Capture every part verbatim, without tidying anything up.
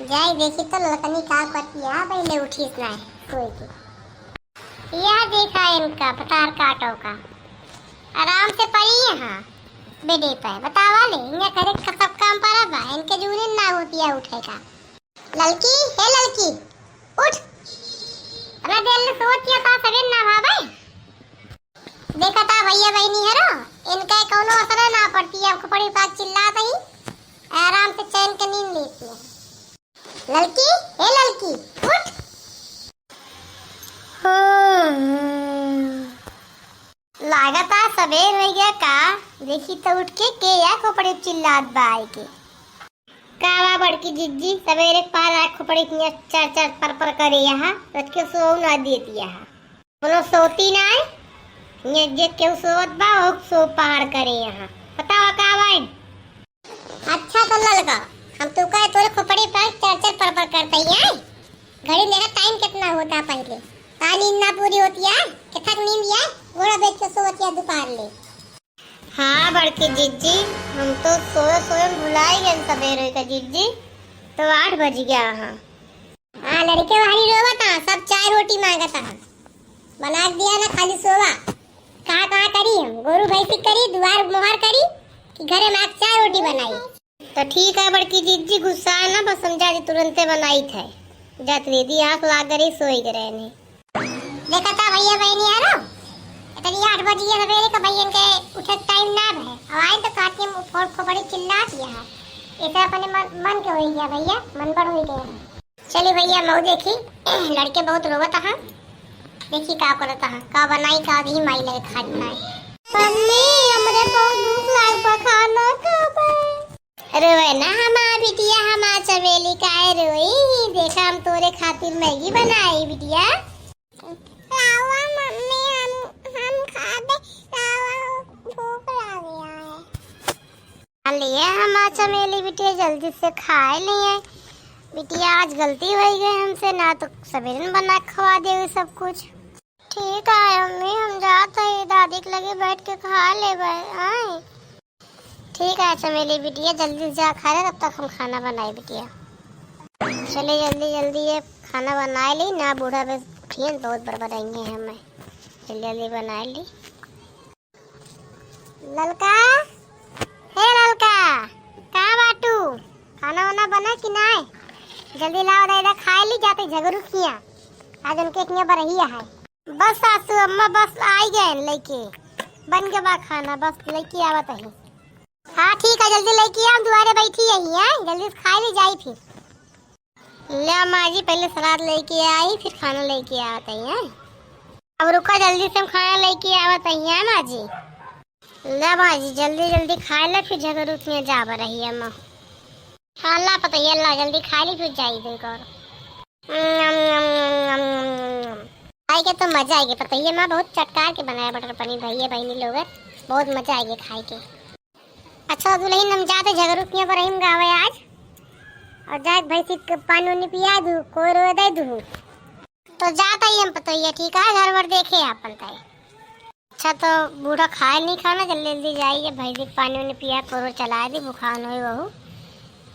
जाई देखी तो ललकनी का करती है, पहले उठीस ना है सोई के। यह देखा इनका पतार काटो का, आराम से पड़ी यहाँ बेडे पे। बतावा ले, इनका करे का सब काम पड़ा बा, इनके जूनिन ना होती है उठे का। ललकी, हे ललकी, उठ। अरे दिल सोच के का सवेर ना भावे। देखा था भैया बहनी है रो, इनका कौनो असर ना पड़ती है, खोपड़ी पाक चिल्लात ही, आराम से चैन के नींद लेती है। ललकी, हे ललकी, उठ। हम्म, लागत आ सबेर हो गया का? देखी तो उठ के, के या खोपड़ी चिल्लात बा आई के। का बा बड़की जिज्जी, सबेरे के पहर आ खोपड़ी के चर चर पर पर करे यहाँ, रच के सोऊ ना देती यहाँ। कोनो सोती नाय, ये जे केहू सोवत बा, ओह सो पहाड़ करे यहाँ। बतावा का बाइन? अच्छा तो ललका, हम तू कहे तोरे खोपड़ी पर चर चर पर पर करते ही हैं। घड़ी देखा टाइम कितना होता है पहले। का नींद ना पूरी होती है, किथक नींद है, घोड़ा बेच के सोवत या दोपहर ले। हाँ बड़की जिज्जी, हम तो सोए सोए भुलाई गए सबेरे का जिज्जी, तो आठ बज गया। हाँ। हाँ, लड़के वहानी रोवत हाँ, सब चाय रोटी मांगत हाँ। बना के दिया ना, खाली सोवा। कहाँ कहाँ करी हम, गोरू भैंसी करी, दुआर मोहार करी, कि घरे में आके चाय रोटी बनाई। तो ठीक है बड़की जिज्जी, गुस्सा ना, बस हम जाती तुरंते बनाई थे। जात दीदी आँख लाग गई, सोई गए रहने। देखा था भैया बहनी है ना, इतनी आठ बज गया सबेरे का, भैया इनके उठे टाइम ना है। अब आई तो काटी हम फोड़ फोपड़ी चिल्ला दिया है। ऐसे अपने मन, मन के हो गया भैया, मन पर हो गया। चली भैया, मऊ देखी, लड़के बहुत रोवत हैं। देखी का करत हैं, का बनाई, का दी माई लगे खाई खाए। मम्मी, हमरे बहुत भूख लाग बा, खाना खाबे। रोए ना हमार बिटिया, हमार चमेली काहे रोई? देखा हम तोरे खातिर मैगी बनाई बिटिया। लावा मम्मी, हम, हम खाबे, लावा भूख लाग गया है। खा लिए हमार चमेली बिटिया, जल्दी से खाए लिए। बिटिया, आज गलती हो गई हमसे, ना तो सबेरे में बना के खवा दे सब कुछ। ठीक है अम्मी, हम जात है दादी के लगे बैठ के खा लेबे। आए। ठीक है चमेली बिटिया, जल्दी से जा खा ले, तब तक हम खाना बनाए बिटिया। चले जल्दी जल्दी ये खाना बनाए ली ना, बूढ़ा बे उठियन बहुत बड़बड़ाएंगे हमें। जल्दी जल्दी बनाए ली। ललका, हे ललका, कहाँ बाटू? खाना वाना बना कि नाय? जल्दी लाओ दादा, खाए ली जाते झगरू किया। आज उनके किया बरहिया है। बस सासू अम्मा, बस आई गए लइके। बन के बा खाना, बस लइके आवत है। हाँ ठीक है, जल्दी लइके आओ, दुआरे बैठी यही है, जल्दी से खाए ली जाई फिर। ले माँ जी, पहले सलाद लेके आई, फिर खाना लेके आवत ही हैं। अब रुका, जल्दी से हम खाना लेके आवत ही हैं माँ जी। ले माँ जी, जल्दी जल्दी खाए ले, फिर झगड़ू में जाब रही है माँ। हाँ ला पतैया, ला जल्दी खा ली, फिर जाई दे कर। खाए के तो मजा आएगी पतैया माँ, बहुत चटकार के बनाया बटर पनीर भैया बहनी लोग, बहुत मजा आएगी खाए के। अच्छा दुल्हन, हम जाते झगरू किया पर रहीम गावे आज, और जाके भैंसी के पानी उनी पिया दू, कोई रोए दे दू। तो जाता ही हम पतोहिया, ठीक है, घर वर देखे आपन तय। अच्छा तो बूढ़ा खाए नहीं खाना, जल्दी जल्दी जाइए, भैंसी के पानी उनी पिया, कोरो चला दी, बुखार होई बहू,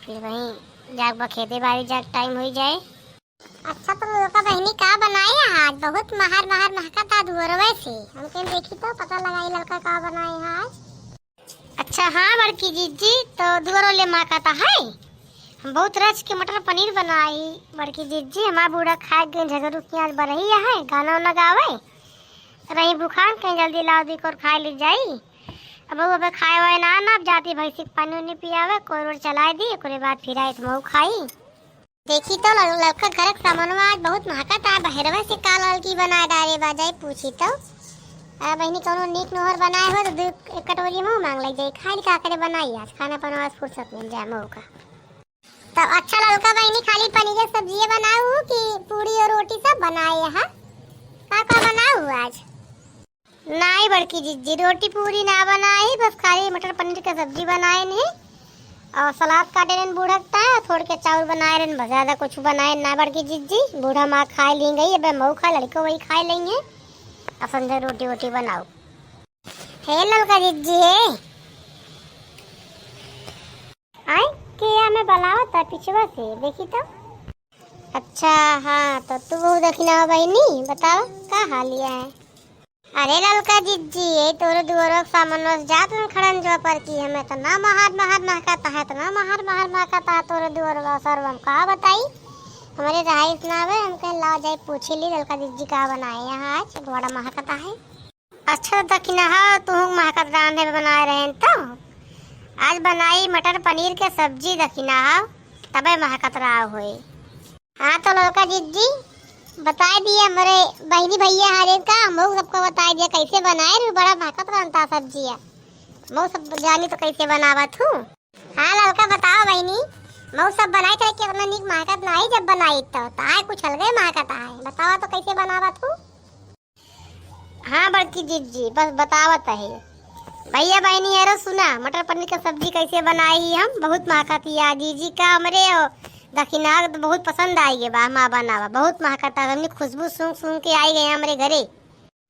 फिर वहीं जाके बखेते बारी जाके टाइम हो जाए। अच्छा, तो लोका बहिनी का बनाए आज? बहुत महर महर महकता दुअरवे से। हमके देखी तो पता लगाई ललका का बनाए है आज। अच्छा हाँ बड़की जिज्जी, तो दुअरो ले महकता है। हम बहुत रच के मटर पनीर बनाई बड़की जिज्जी। हमार बूढ़ा खाए गए झगरू की आज बरही है, गाना उना गावे। रही बुखान कहीं जल्दी लाओ दी कोर खाए ली जाई। अब वो अबे खाए वाए ना, ना अब जाती भैंसी के पानी उनी पियावे, कोर ओर चलाए दी, ओकरे बाद फिर आए तो मऊ खाई। देखी तो लल-, ललका घर के सामानवा आज बहुत महकत आ, बहरवा से काल ललकी बनाए डारे बा, जाई पूछी तो। आ बहिनी कौनो नीक नोहर बनाए हो तो दू एक कटोरी मऊ मांग ले जाई, खाई का करे बनाई आज, खाना पनवा से फुर्सत मिल जाए मऊ का। तो अच्छा ललका बहिनी खाली पनीर के सब्जिए बनाऊ कि पूरी और रोटी सब बनाए यहाँ? का का बनाऊ आज? नाई बड़की जिज्जी, रोटी पूरी ना बनाई, बस खाली मटर पनीर के सब्जी बनाए नहीं और सलाद काटे रहन बूढ़ा के ताए और थोड़ के चाउर बनाए रहन, बस ज्यादा कुछ बनाए ना बड़की जिज्जी। बूढ़ा माँ खाए ली गई, अब मऊ खा लड़को वही खाए लेंगे और संझा रोटी वोटी बनाओ। हे ललका जिज्जी हे, आए के या में बलावत है पिछवा से, देखी तो। अच्छा, हाँ, तो तू बहुत दखिना हो बहिनी, बताओ, का हाल या है? अरे ललका जिज्जी, यही तोरे दुआरवा के सामनवा से जात रहन खड़न जो पर की हमें इतना महर महर महकत है, इतना महर महर महकत है तोरे दुआरवा सरवा, हम का बताई, हमरे रहाइश ना आवे, हम कहे लाओ जाई पूछी ली ललका जिज्जी का बनाए यहाँ आज, बड़ा महकत है। अच्छा दखिनहा, तुहूँ महकत रांधे बनाए रहेन तो? आज बनाई मटर पनीर के सब्जी दखिनहा, तबे महकत रहा होए। हाँ तो ललका जिज्जी, बताए दिया हमरे बहिनी भैया हरे का, हमहू सबका बताए दिया कैसे बनाए रे, बड़ा महकत रांधता सब्जिया। हमहू सब जानी तो कैसे बनावत हूँ। हाँ ललका बताओ बहिनी, हमहू सब बनाई थे कितना नीक महकत नाही जब बनाई तो, ताए कुछ अलगे महकत आए। बताओ तो कैसे बनावत हूँ? हाँ बड़की जिज्जी, बस बतावत है। भैया बहिनी हरो सुना, मटर पनीर के सब्जी कैसे बनाई ही हम, बहुत महकत ही आ जिज्जी का हमरे और दखिनहा के तो बहुत पसंद आई गए बा, माँ बनावा, बहुत महकत है, हमनी खुशबू सूंघ सूंघ के आई गए हमरे घरे।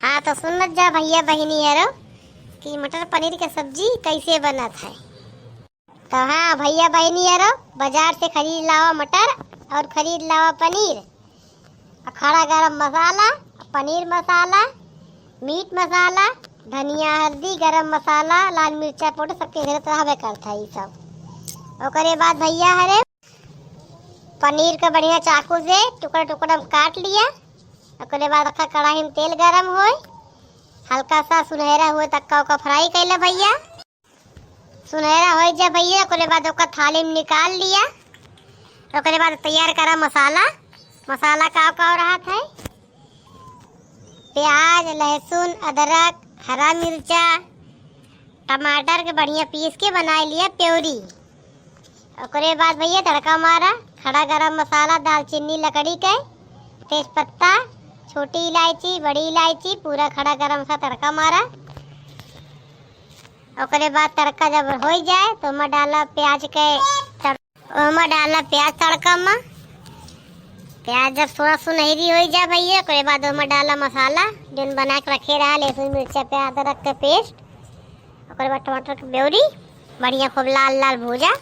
हाँ तो सुनत जा भैया बहिनी हरो कि मटर पनीर के सब्जी कैसे बनत है। तो हाँ भैया बहिनी हरो, बाजार से खरीद लावा मटर और खरीद लावा पनीर, और खड़ा गरम मसाला, पनीर मसाला, मीट मसाला, धनिया, हल्दी, गरम मसाला, लाल मिर्चा पाउडर, सबके घरे तो रहबे करता है ई सब। ओकरे बाद भैया हरे पनीर का बढ़िया चाकू से टुकड़ा टुकड़ा में काट लिया। ओकरे बाद रखा कढ़ाई में तेल गरम होए, हल्का सा सुनहरा होए तक का ओका फ्राई कैला भैया। सुनहरा हो जा भैया, ओकरे बाद ओका थाली में निकाल लिया। ओकरे बाद तैयार करा मसाला। मसाला का का रहत है, प्याज, लहसुन, अदरक, हरा मिर्चा, टमाटर के बढ़िया पीस के बनाए लिया प्योरी। ओकरे बाद भैया तड़का मारा, खड़ा गरम मसाला, दालचीनी लकड़ी के, तेजपत्ता, छोटी इलायची, बड़ी इलायची, पूरा खड़ा गरम मसाला तड़का मारा। ओकरे बाद तड़का जब होइ जाए तो ओमा डाला प्याज के तड़-, ओमा डाला प्याज तड़का मा। प्याज जब थोड़ा सुनहरी होइ जाए भैया, ओकरे बाद ओमा डाला मसाला जौन बना के रखे रहा, लहसुन, मिर्चा, प्याज, अदरक के पेस्ट। ओकरे बाद टमाटर के प्योरी बढ़िया खूब लाल लाल भूजा।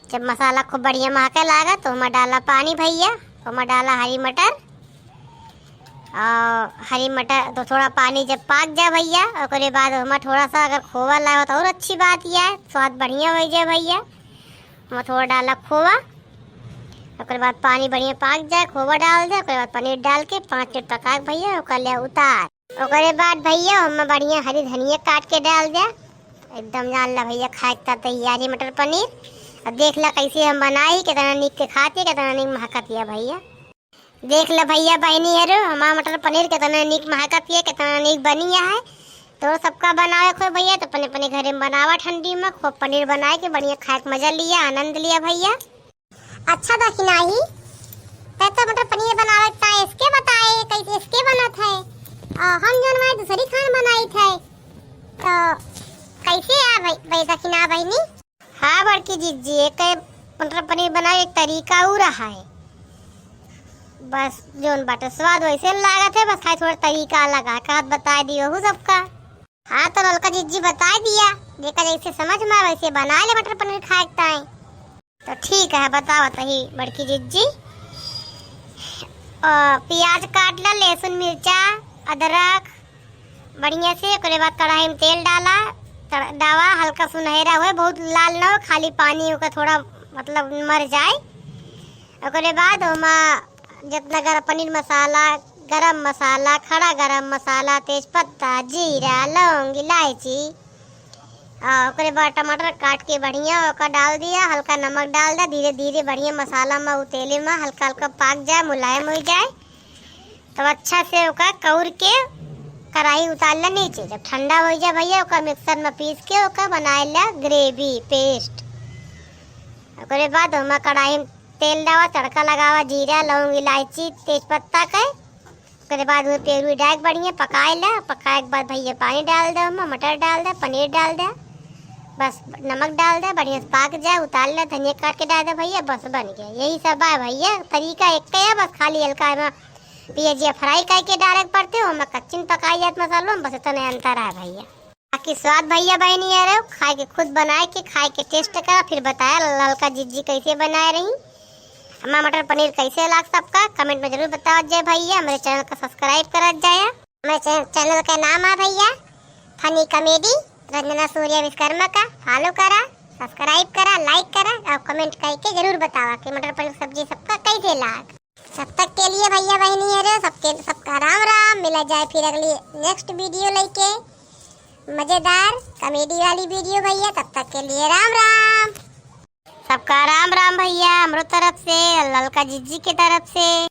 जब मसाला खूब बढ़िया महके लागा तो ओमा डाला पानी भैया, ओमा डाला हरी मटर। और हरी मटर तो थोड़ा पानी जब पाक जा भैया, ओकरे बाद ओमा थोड़ा सा अगर खोवा लाए हो तो और अच्छी बात या है, स्वाद बढ़िया होइ जाए भैया। ओमा थोड़ा डाला खोवा, ओकरे बाद पानी बढ़िया पाक जाए, खोवा डाल दे, ओकरे बाद पनीर डाल के पाँच मिनट पका के भैया ओकर ले उतार। ओकरे बाद भैया ओमा बढ़िया हरी धनिया काट के डाल दे। एकदम जान ला भैया खाए के तैयारी मटर पनीर। अब देख ला कैसे हम बनाई, कितना नीक के खाती, कितना नीक महकत या भैया। देख ला भैया बहिनी हरो, हमार मटर पनीर कितना नीक महकत या, कितना नीक बनी या है। तो सबका बनावे को भैया तो अपने अपने घरे में बनावा ठंडी में, खूब पनीर बनाए के बढ़िया खाए के मजा लिया, आनंद लिया भैया। अच्छा दखिनहा, तै तो मटर पनीर बनावे के ताई इसके बताए, कैसे इसके बनत है? और हम जौन भाई दूसरी खान बनाई थे, तो कैसे आ भाई, भाई दखिनहा बहिनी? हाँ बड़की जिज्जी, एक मटर पनीर बनावे एक तरीका ऊ रहा है, बस जौन बाटे स्वाद वैसे लागत है, बस खाए थोड़ा तरीका अलग है, कहत बताए दी वहू सबका। हाँ तो ललका जिज्जी बताए दिया, जेका जैसे समझ में आवे वैसे बनाए ले मटर पनीर खाए के ताई। तो ठीक है, बतावत ही बड़की जिज्जी। अ, प्याज काट ला, लहसुन, मिर्चा, अदरक बढ़िया से, ओकरे बाद कढ़ाई में तेल डाला, तड़-, डावा हल्का सुनहरा होए, बहुत लाल ना हो, खाली पानी ओकर थोड़ा मतलब मर जाए। ओकरे बाद ओमा जितना गरम पनीर मसाला, गरम मसाला, खड़ा गरम मसाला, तेजपत्ता, जीरा, लौंग, इलायची, आ, ओकरे बाद टमाटर काट के बढ़िया ओका डाल दिया, हल्का नमक डाल दिया, धीरे धीरे बढ़िया मसाला में उ तेले में हल्का हल्का पाक जाए, मुलायम हो जाए। तब अच्छा से ओका कौर के कढ़ाई उतार ला नीचे। जब ठंडा हो जाए भैया, ओका मिक्सर में पीस के ओका बनाए ला ग्रेवी पेस्ट। ओकरे बाद ओमा कढ़ाई में तेल डावा, तड़का लगावा, जीरा, लौंग, इलायची, तेजपत्ता के। ओकरे बाद उहे पेरू डाल के बढ़िया पकाए ला। पकाए के बाद भैया पानी डाल दे, ओमा मटर डाल दे, पनीर डाल दे, बस नमक डाल दे, बढ़िया से पाक जाए, उतार ले, धनिया काट के डाल दे भैया, बस बन गया। यही सब है भैया, तरीका एक है, बस खाली हल्का एमा पियजिया फ्राई करके डाले के पड़ते, ओमा कच्चिन पकाई जात मसालों में, बस इतना अंतर है भैया। बाकी स्वाद भइया बहिनी है रे, खाए के खुद बनाए के, खाए के taste करा, फिर बताया ललका जिज्जी कैसे बनाए रही। हमार मटर पनीर कैसे लाग सबका comment में जरूर बतावत जाए भइया। हमरे channel का subscribe करत जाए। हमरे चै-, channel का नाम है भइया Funny Comedy रंजना सूर्या विश्वकर्मा का। Follow करा, subscribe करा, like करा और comment करके जरूर बतावा कि मटर पनीर सब्जी सबका कैसे लाग। तब तक के लिए भइया बहिनी है रे, सबके, सबका राम राम। मिला जाए फिर अगली next video लेके मजेदार comedy वाली video भइया। तब तक के लिए राम राम। सबका राम राम भइया, हमरो तरफ से, ललका जिज्जी के तरफ से।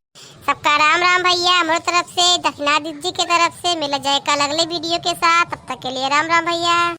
सबका राम राम भइया, हमरो तरफ से, दखना जिज्जी के तरफ से। मिला जाए कल अगले video के साथ। तब तक के लिए राम राम भइया।